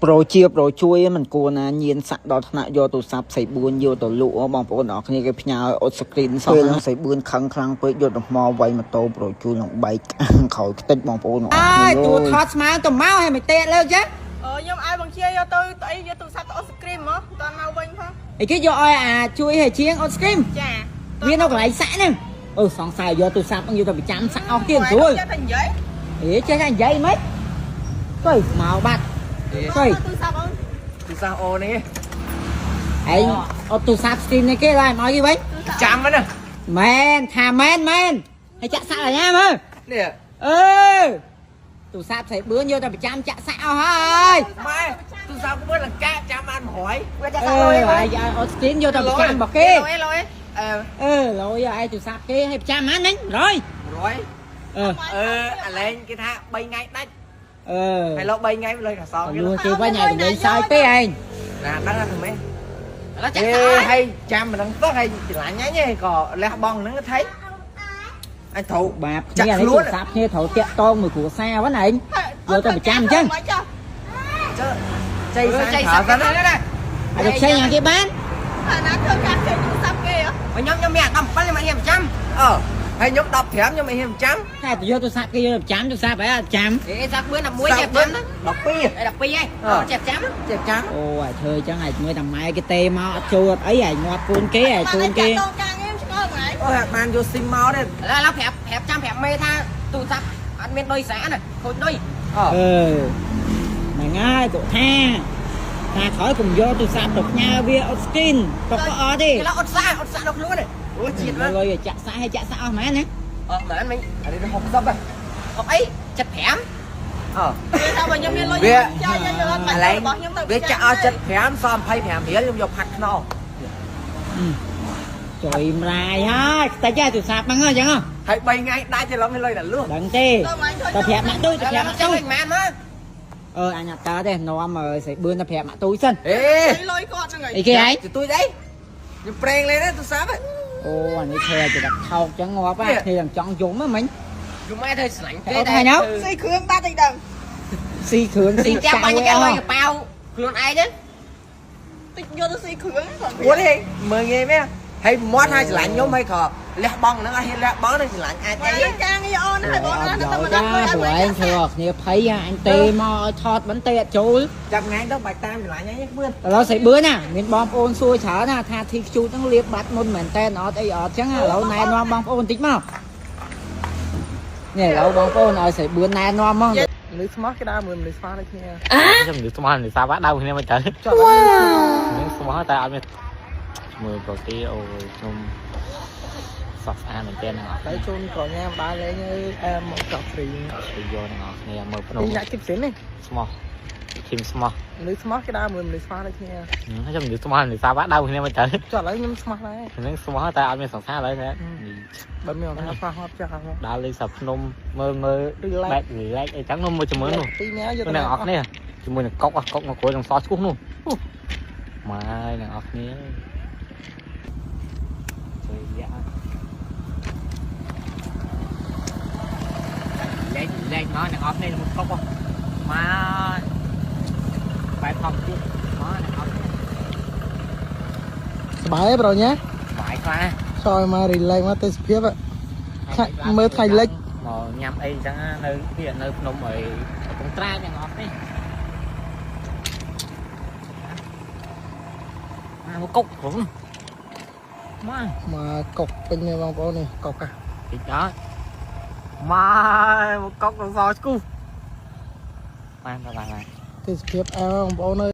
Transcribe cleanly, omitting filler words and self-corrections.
ប្រូជាប្រូជួយមិនគួរណាញៀនសាក់ដល់ថ្នាក់យកទូរស័ព្ទផ្សេង4យកទៅលក់បងប្អូនអរគ្នាគេផ្ញើឲ្យអត់ screen សោះផ្សេង4ខឹងខ្លាំងពេកយកទៅថ្មវាយម៉ូតូប្រូជួយនឹងបែកក្រោយខ្ទេចបងប្អូនអរ អើ គ្នា យទូថតស្មើទៅមកហើយមិនទេលើកចា អឺខ្ញុំឲ្យបងជាយកទៅអីយកទូរស័ព្ទទៅអត់ screen ហ្មងមិនតាន់មកវិញផង អីគេយកឲ្យអាជួយឲ្យជាងអត់ screen ចា វានៅកន្លែងសាក់ហ្នឹងអឺសង្ស័យយកទូរស័ព្ទហ្នឹងយកទៅប្រចាំសាក់អស់ទៀតស្រួល ចេះតែនិយាយ អេចេះតែនិយាយមិនកុយមកបាត់កុយ ទូរស័ព្ទអូន ទូរស័ព្ទអូនេះ ឯងអត់ទូរស័ព្ទ screen នេះគេឡើយមកឲ្យគេវិញ ចាំហ្នឹងណា មែនថាមែនមែនហើយចាក់សាក់ឲ្យញ៉ាំមើល នេះ អឺទូរស័ព្ទស្រីបឿនយកទៅប្រចាំចាក់សាក់អស់ហើយ ម៉ែទូរស័ព្ទគួរលង្កាចាំបាន100 វាចាក់សាក់លុយហើយឲ្យអត់ screen យកទៅប្រចាំរបស់គេ លុយលុយអឺ អឺលុយឲ្យទូរស័ព្ទគេឲ្យប្រចាំហ្នឹង100 100 អឺ អឺអាឡែងគេថា3ថ្ងៃដាច់ អឺ ហើយលោក3ថ្ងៃលុយកសង លួគេវិញឲ្យលេងសើចទេឯង ណាដឹងថាម៉េច ឥឡូវចាក់ អេ សាក់ ហើយចាំមិនដឹងទៅហើយច្រាញ់អញឯងក៏លះបង់ហ្នឹងថៃអញត្រូវ បាបគ្នានេះទូរស័ព្ទគ្នាត្រូវតាក់តងមួយគ្រួសារហ្នឹងឯងយកទៅប្រចាំអញ្ចឹង មកចុះ ចើចៃសាញ់ប្រើសិនណា ហើយទៅផ្សេងយ៉ាងគេបាន ថាណាធ្វើការចេញទូរស័ព្ទគេហ៎ ខ្ញុំខ្ញុំមាន17ខ្ញុំអត់ហ៊ានចាំអឺហើយខ្ញុំ15ខ្ញុំអត់ហ៊ានចាំ តែទៅយកទូរស័ព្ទគេយកទៅប្រចាំទូរស័ព្ទហើយអត់ចាំ អេសាក់បឿន11ចេះចាំ 12 អេ12ហីចេះចាំ ចេះចាំ អូឲ្យធ្វើអញ្ចឹងឲ្យមើលតែម៉ែគេទេមកអត់ចូលអត់អីឲ្យងាប់កូនគេឲ្យកូនគេ តងការងារឆ្ងល់ថ្ងៃ អូយបានយកស៊ីមមកទេ ឥឡូវឥឡូវប្រាប់ប្រាប់ចាំប្រាប់មេថាទូរស័ព្ទអត់មានលុយស្អាតណាខូចលុយ អឺ អឺហ្នឹងហើយគាត់ថាថាក្រោយកុំយកទូរស័ព្ទទៅផ្ញើវាអត់ screen ទៅក៏អត់ទេ ឥឡូវអត់សាអត់សាដល់ខ្លួនទេ អូជាតិមក លុយឲ្យចាក់សាក់ឲ្យចាក់សាក់អស់ហ្មងណា អត់មែនមិញ អានេះ60ហ៎ អត់អី75 អឺ គេថាបើខ្ញុំមានលុយ វា ចាយកយកអត់បាច់ ឥឡូវ របស់ខ្ញុំទៅ វាចាក់អស់75សល់25រៀលខ្ញុំយកផាត់ខ្នោះ ចុយម្លាយហើយខ្ទេចហើយទូរស័ព្ទហ្នឹងអញ្ចឹងហ៎ ហើយ3ថ្ងៃដាច់ទៅឡងមានលុយតែលួស ដឹងទេ ទៅមក ទៅប្រាប់ម៉ាក់ទូចទៅប្រាប់ម៉ាក់ទូច ចាំមិនមែនមក អឺអញអត់តើទេនាំស្រីបឿនទៅប្រាប់ម៉ាក់ទូចសិន អេ លុយគាត់ហ្នឹងហើយ អីគេឯង ទៅទួយអីខ្ញុំប្រេងលេងណាទូរស័ព្ទ អូអានេះធ្វើឲ្យចរិតថោកចឹងងាប់ហ่ะគ្នាចង់យំហ៎មិញ យំម៉ែធ្វើស្លាញ់គេ អត់ហើយណៅ ស៊ីគ្រឿងបាត់អីដឹង ស៊ីគ្រឿងស៊ី ស៊ី ចាំ ចាំបាញ់គេ អស់ លុយកប៉ាវខ្លួនឯងហ្នឹង តិចយកទៅស៊ីគ្រឿងគាត់ ពួនហេមើលងាយមែនហើយមាត់ហើយឆ្លាញ់ខ្ញុំហើយក៏លះបង់ហ្នឹងអត់ហ៊ានលះបង់នឹងឆ្លាញ់អាច មក អី ការងារអូនហើយបង អ ណា ត់ ទៅ យោ មកដល់ ចា លុយអត់ ព្រោះឯងធ្វើឲ្យគ្នាភ័យអញទេមកឲ្យថតមិនទេអត់ចូល ចាប់ថ្ងៃទៅបាច់តាមឆ្លាញ់អីបឿន ឥឡូវស្រីបឿនណាមានបងប្អូនសួរច្រើនណាថាធីខ្ជូតហ្នឹងលៀបបាត់មុនមែនតើអត់អីអត់ចឹងឥឡូវណែនាំបងប្អូនតិចមកនេះឥឡូវបងប្អូនឲ្យស្រីបឿនណែនាំមក មនុស្សស្មោះគេដើរមួយមនុស្សស្មោះដូចគ្នា ខ្ញុំនិយាយស្មោះនិយាយសាប់ដើមគ្នាមិនទៅ ចុះ ខ្ញុំស្មោះតែអត់មានជាមួយប្រូទីអូខ្ញុំសក់ស្អាតមែនទែនទាំងអស់ តែជូនក្រញ៉ាំដើរលេងអើយអែមមកកប់ហ្វ្រី ទៅយកទាំងអស់គ្នាមើលភ្នំ នេះអ្នកគិតផ្សេងនេះ ស្មោះធីមស្មោះ មនុស្សស្មោះគេដើរមួយមនុស្សស្មោះដូចគ្នា ខ្ញុំនិយាយស្មោះនិយាយសាប់ដើមគ្នាមិនទៅ ចុះឥឡូវខ្ញុំស្មោះដែរ ខ្ញុំស្មោះតែអត់មានសង្សារឡើយណា បើមានឱកាសស្មោះមកចាស់មក ដើរលេងសាប់ភ្នំមើលមើលបែប relax អីចឹងនោះមួយជាមួយនោះ ទីញ៉ាយក អ្នកអស់គ្នាជាមួយនឹងកុកកុកមកក្រួយនឹងសឈូសនោះម៉ែអ្នកអស់គ្នាជួយយ៉ាលេងលេងមកអ្នកអស់គ្នាមកកុកមកបែបធម្មជាតិមកអ្នកអស់គ្នា សប្បាយប្រូញ៉ា បាយខ្លះ ចោលមក relax មកទេសភាពមើលថ្ងៃលិច មកញ៉ាំអីចឹងនៅវានៅភ្នំអីកំពង់ត្រាចអ្នកអស់នេះមកកុកព្រមមក មកកុកពេញនេះបងប្អូននេះកុក តិចដល់មកមកកុកសឈគូបានបានបាន ទេសភាពអែមបងប្អូនអើយ